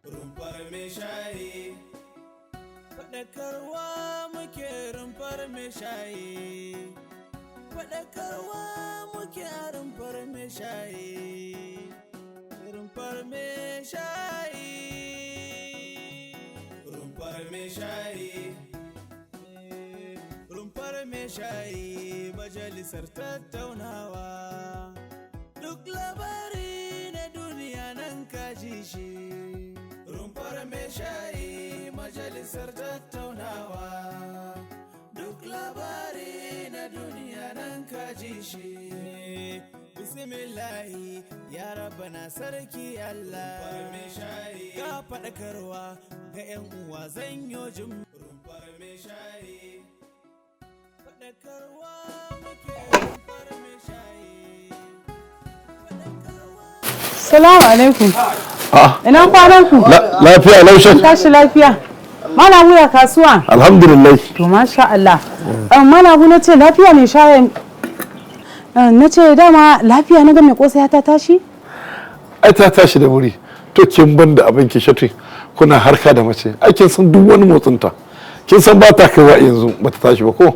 Rumfar mai shayi, faɗakarwa muke. Rumfar mai shayi, faɗakarwa muke a rumfar mai shayi, rumfar mai shayi, rumfar mai shayi, rumfar mai shayi, majalisar tattaunawa, duk labari na duniya nan kaji shi. Rumfar mai shayi, majalisar tattaunawa, duk labari na duniya nan kaji shi. Bismillahi ya na sarki Allah, mai shayi ga faɗakarwa ga 'yan uwa, zanyo jin rumfar mai shayi, faɗakarwa muke, rumfar mai shayi, faɗakarwa. Salamu alaikum. Ina kwanan ku? Lafiya laushin. Tashi lafiya. Malam wuya kasuwa. Alhamdulillah. To masha Allah. Malam Abu, na ce lafiya ne shayin. Na ce dama lafiya na ga mai kosai ta tashi? Ai ta tashi da wuri. To kin ban da abin ki shatu, kuna harka da mace. Ai kin san duk wani motsin ta. Kin san ba ta kaiwa yanzu ba ta tashi ba ko?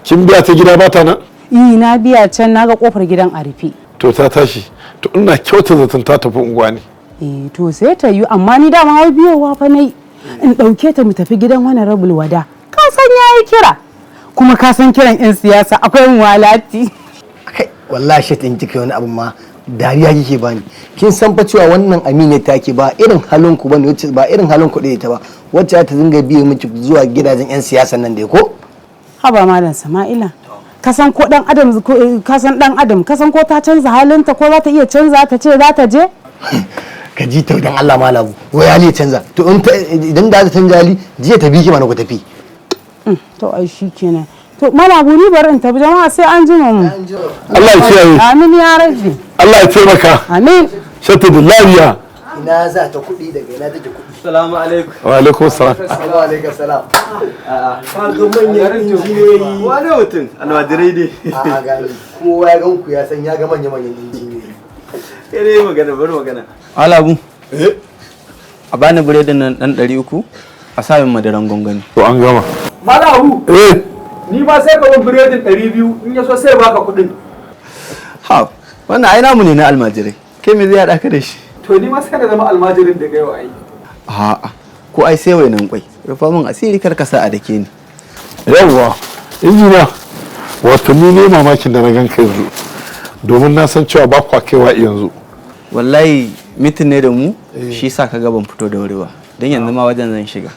Kin biya ta gida ba ta nan? Eh, na biya can na ga kofar gidan a rufe. To ta tashi. To ina kyauta zaton ta tafi unguwa ne. Eh, to sai ta yi, amma ni dama wai biyowa fa nayi. In ɗauke ta mu tafi gidan wani rabul wada. Ka san yayi kira. Kuma ka san kiran 'yan siyasa akwai walati. Kai, wallahi shi in kika wani abu ma dariya kike bani. Kin san fa cewa wannan amina take ba irin halin ku bane, wacce ba irin halin ku ɗaya ta ba, wacce ta dinga biye miki zuwa gidajen yan siyasan nan dai ko? Haba Malam Sama'ila, ka san ko dan adam ko ka san dan adam, ka san ko ta canza halinta, ko za ta iya canza ta ce za ta je? Ka ji ta dan Allah malamu, wai hali ya canza? To in idan da ta canza hali jiya ta bi ki mana ku tafi. To ai shikenan. To Malam ni bari in tafi, jama'a sai an jima mu. Allah ya kiyaye. Amin ya rabbi. Allah ya taimaka. Amin. Shatu da lafiya. Ina za ta kuɗi, daga ina take kuɗi? Salamu alaikum. Wa alaikum salam. Assalamu alaikum salam. Ka ga manyan injiniyoyi. Wane mutum? Almajirai dai. A'a, gani kowa ya gan ku ya san ya ga manya manyan injiniyoyi. Kai dai magana, bari magana. Alabu. Eh? A bani biredin nan ɗan 300, a sa min madaran gwangwani. To an gama. Malahu, Eh. ni ma sai ka ban biredin 200, in ya so sai baka kuɗin. Ha, wannan ai namu ne na almajirai. Kai me zai haɗa ka da shi? To ni ma sai na zama almajirin da gaiwa ai. A'a, ko ai sai wainan kwai. Rufa min asiri kar ka sa a dake ni. Yawwa, injiniya, wato ni ne mamakin da na gan ka yanzu. Domin na san cewa ba kwa kaiwa yanzu. Wallahi meeting ne da mu, shi sa ka ga ban fito da wuri ba. Don yanzu ma wajen zan shiga.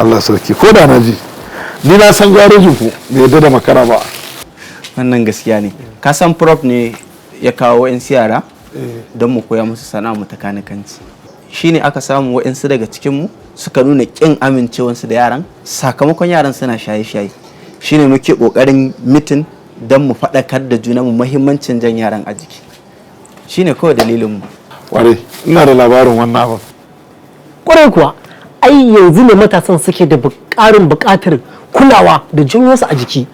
Allah sarki, ko da na ji. Ni na san garejin ku bai yarda da makara ba. Wannan gaskiya ne. Ka san prof ne ya kawo wa'insu yara don mu koya musu sana'a mu ta kanikanci. Shi ne aka samu wa'insu daga cikinmu suka nuna ƙin amincewansu da yaran, sakamakon yaran suna shaye-shaye. Shi ne muke ƙoƙarin meeting don mu faɗakar da junanmu muhimmancin jan yaran a jiki. Shi ne kawai dalilinmu. Ware, ina da labarin wannan abin. Kwarai kuwa, ai yanzu ne matasan suke da ƙarin buƙatar kulawa da janyo su a jiki,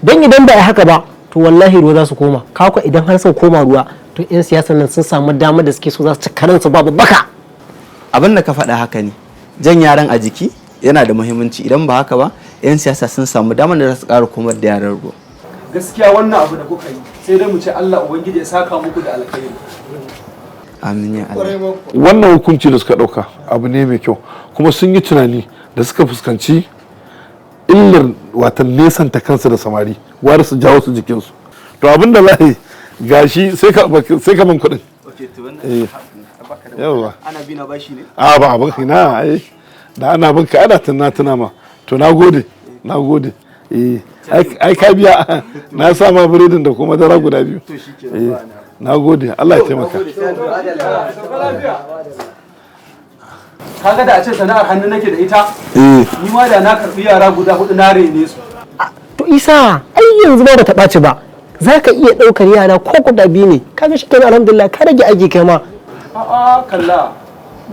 don idan ba a yi haka ba to wallahi ruwa za su koma. Kakwa idan har sun koma ruwa, to 'yan siyasan nan sun samu damar da suke so, za su ci karansu babu baka. Abin da ka faɗa haka ne. Jan yaran a jiki yana da muhimmanci. Idan ba haka ba, 'yan siyasa sun samu damar da za su ƙara komar da yaran ruwa. Gaskiya wannan abu da kuka yi, sai dai mu ce Allah Ubangiji ya saka muku da alkhairi. Amin ya Allah. Wannan hukunci da suka ɗauka abu ne mai kyau, kuma sun yi tunani da suka fuskanci illar watan nesanta kansu da samari, ware su jawo su jikinsu. To abin da za a yi gashi, sai ka ban kuɗin. Eh. Yawwa. Ana bi na bashi ne? A ba abin ina ai da ana bin ka ana tuna tuna ma. To na gode, na gode. Eh, ai ka biya, na sa ma biredin da kuma dara guda biyu. Eh. Na gode, Allah ya taimaka. Kaga da a ce sana'ar hannu nake da ita, Eh. ni ma da na karbi yara guda hudu na rene su. To Isa, ai yanzu ba ta ɓaci ba, za ka iya ɗaukar yara ko guda biyu ne, kaga shi kenan, alhamdulillah, ka rage aiki kai ma. A'a kalla,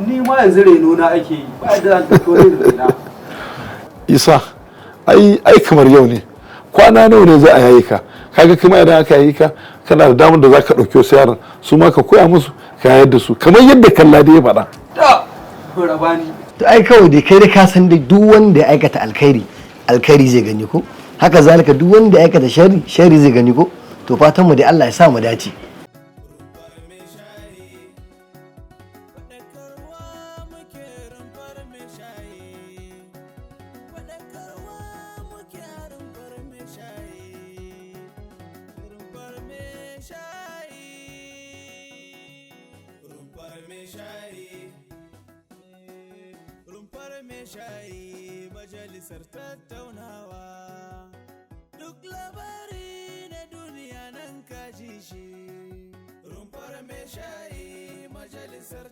ni ma yanzu reno na ake yi, ba yadda zan ɗauki wani rena. Isa, ai kamar yau ne, kwana nawa ne za a yayi ka? Kaga kuma idan aka yayi ka, kana da damar da za ka ɗauki wasu yaran, su ma ka koya musu, ka yayar da su kamar yadda kalla da ya faɗa. Da rabani. To ai kawai dai kai dai ka san dai duk wanda ya aikata alkhairi, alkhairi zai gani ko? Haka zalika duk wanda ya aikata sharri, sharri zai gani ko? To fatan mu dai Allah ya sa mu dace. Faɗakarwa muke rumfar mai shayi. Faɗakarwa muke a rumfar mai shayi. Rumfar mai shayi. Rumfar mai shayi. Rumfar mai shayi, majalisar tattaunawa. Duk labari na duniya nan kaji shi. Rumfar mai shayi, majalisar.